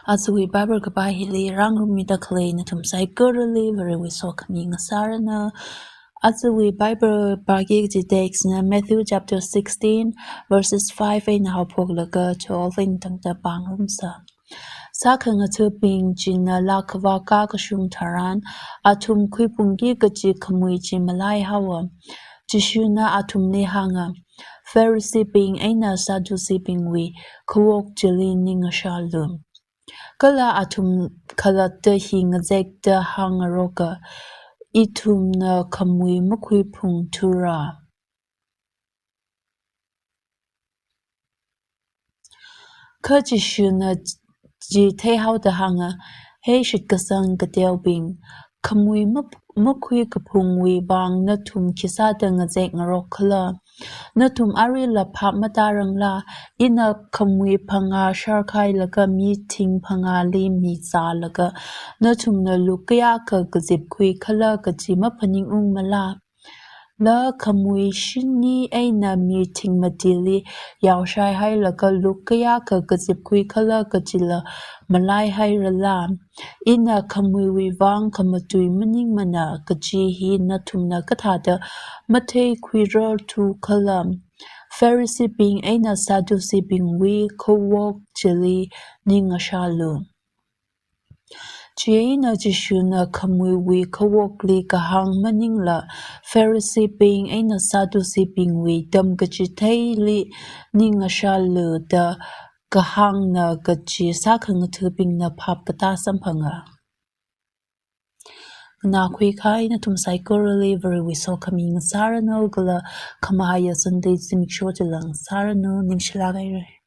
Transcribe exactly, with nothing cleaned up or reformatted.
Ajawui Bible kapā hili rāngarummida khalei nathum saikorali Varewui sokhami ngasāranu. Ajawui Bible pāki kaji text na Matthew chapter sixteen, verses five eina haophoklaga twelve eina tangda pāngarumsa. Sākhangathabing china laa khavā kākashung tharan, athum khuiphungki kaji khamui chi malaihaowa. Jishuna athumli hānga, Phariseebing eina Sadduceebingwui khawok chili ning ngashalu. Kala athum khalatta hi ngazekta hāngngaroka, ithumna khamui makhuiphungthura. Kha Jishuna chi theihaoda hānga, He shitkasang kateobing, khamui mak-, makhuikaphungwui vang nathum khisāda ngazekngarok khala? Nathum arila phap matāranglā? Ina khamui phangā sharkhailaga mi thing phangāli mi zālaga, nathumna luk kayākha kazipkhui khala kaji maphaningungmala? Laa khamui shini eina mi thing matili yaoshai hailaga luk kayākha kazipkhui khala kajila malaihairala? Ina khamuiwui vang khamatui maningmana kaji hi nathumna kathāda matheikhuirarthu khala? Phariseebing eina Sadduceebingwui khawok chili ning ngashalu. Chieina Jishuna khamuiwui khawokli kahāng maningla, Phariseebing eina Sadduceebingwui tamkachitheili ning ngashalu da kahāngna kaji sākhangathabingna phap katā samphanga. Nganākhui kahai nathum saikorali Varewui sokhami ngasāranu kala khamahaiya Sunday zimiksho chila ngasāranu, ningshilāk haira.